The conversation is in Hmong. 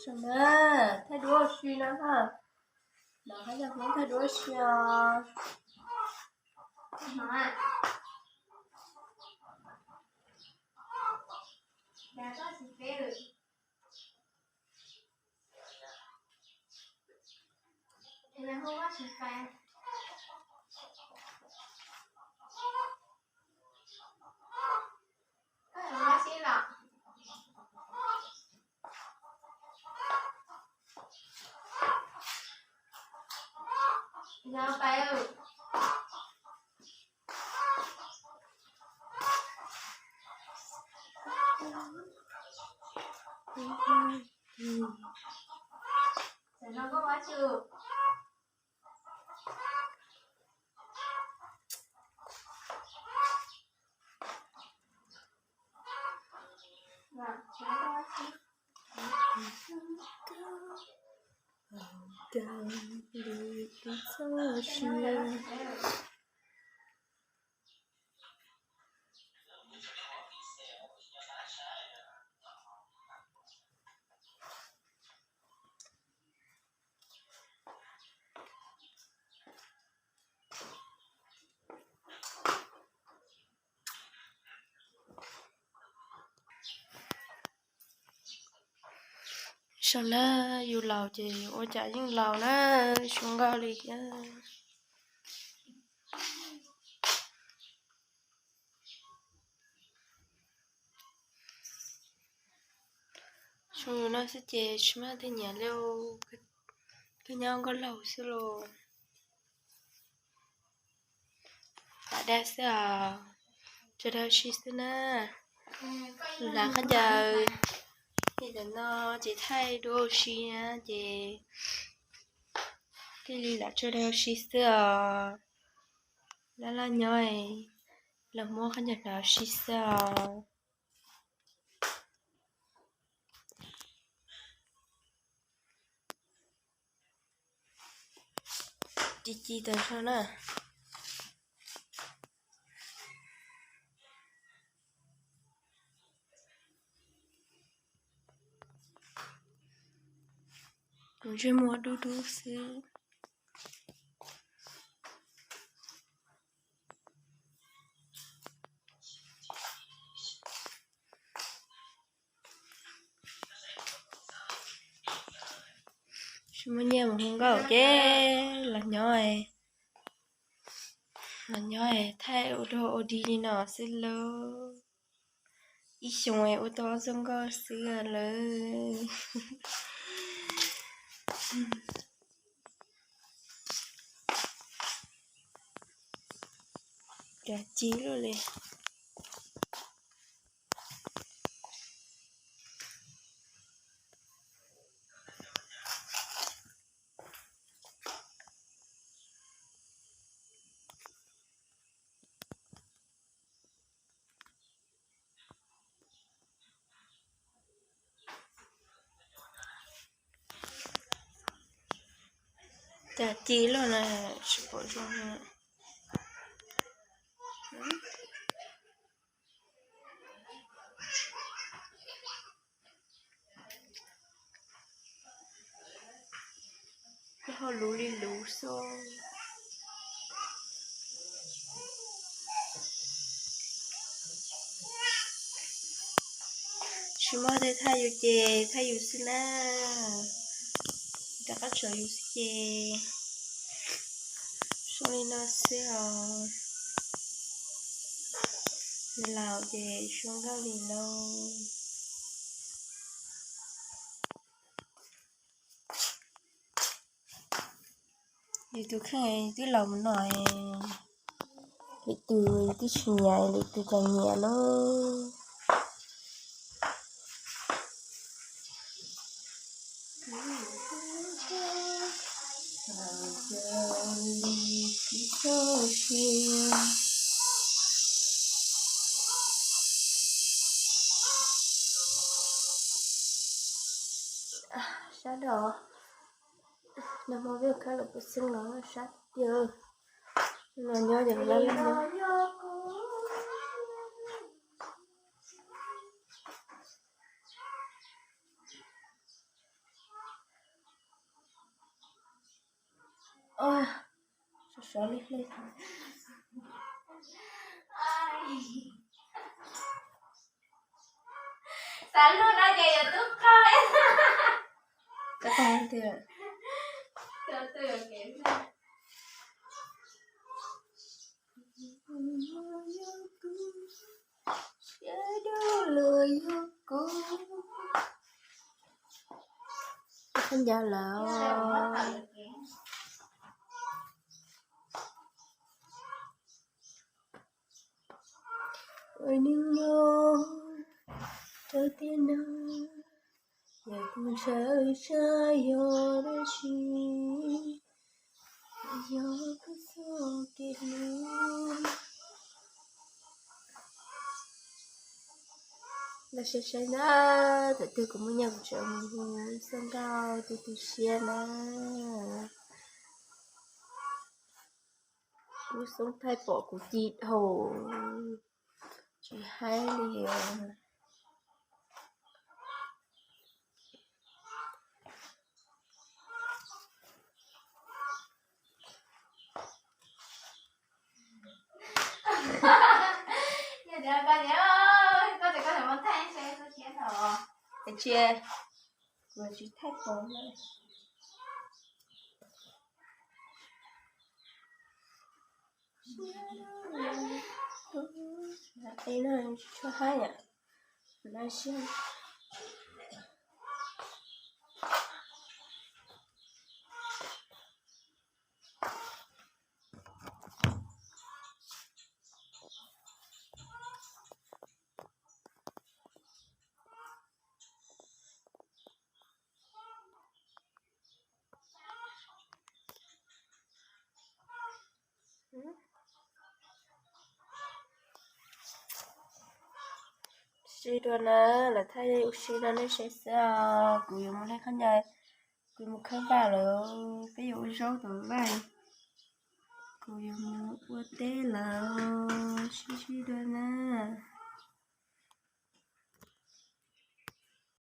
Rau na, thaij duab ua si no na. Los hab yog Hmoob thaij duab ua si os. Sau na, yus laus ces ua cas yeej laus na, zoo nkauj li thiab. Zoo yus no xwb ces tsis muaj tej nyiam li, kawg nyob nkauj laug xwb los. Pam dag xwb os, tso dag ua si xwb na. Lub hnav khaub ncaws li ntawm no ces thaij duab ua si na ces thiaj li lam tso dag ua si xwb os. Laj laj nyob los muab khaub ncaws hnav ua si xwb os. Ci ci tas zog na. Kuv ntsej muag dub dub xwb. Tsis muaj nyiaj mus hu nkauj ces los nyob, los nyob thaij ua dog ua dig li no xwb lauj. Ib xyoo ua tau ob txoj nkauj xwb lawm. Cas ci luaj li. Cas ci luaj na, tsis pom zoo. Ho luv li luv xwb. Tsis muaj tej thaij yus ces thaij yus xwb na. Rov qab tso yus xwb ces zoo li no xwb os. Yus laus ces zoo nkauj li lauj. Yus tus kheej twb laus mus no, lwm tus twb tsis nyiam, lwm tus cas nyiam lauj. Sab dog, nag hmo vij khab lawm puas xeeb los sab tiag. Los nyob ces laj laj nyob. Sov sov li hle. Xav luag no ces yuav tub qaug. Koj qaug tiag. Siab dub luag yug kuv. Khaub ncaws lawm. Ua neej nyob rau tiam no, yog kuv ntshaw tsam yog dab tsi, yog kuv txoj kev hlub. Los saib saib na, thaum twg kuv muaj nyiaj kuv tseem mus hu xab nkauj tu tu siab na. Kuv xoob thaij pom kuv ci dhau, tsis haib li os. Yog tias koj, koj tias koj yuav muab thaij, thaij tsis tau, kuv tsis thaij pom lawm. Tsis tshua haib yom, no siab. Sib dua na, lawv thaij ua si rau nej saib xwb os. Kuv yuav mus hle khaub ncaws, kuv mus khawb vaj lawm, peb yuav ua zaub tom vaj. Kuv yuav mus ua teb lawm, sib sib dua na.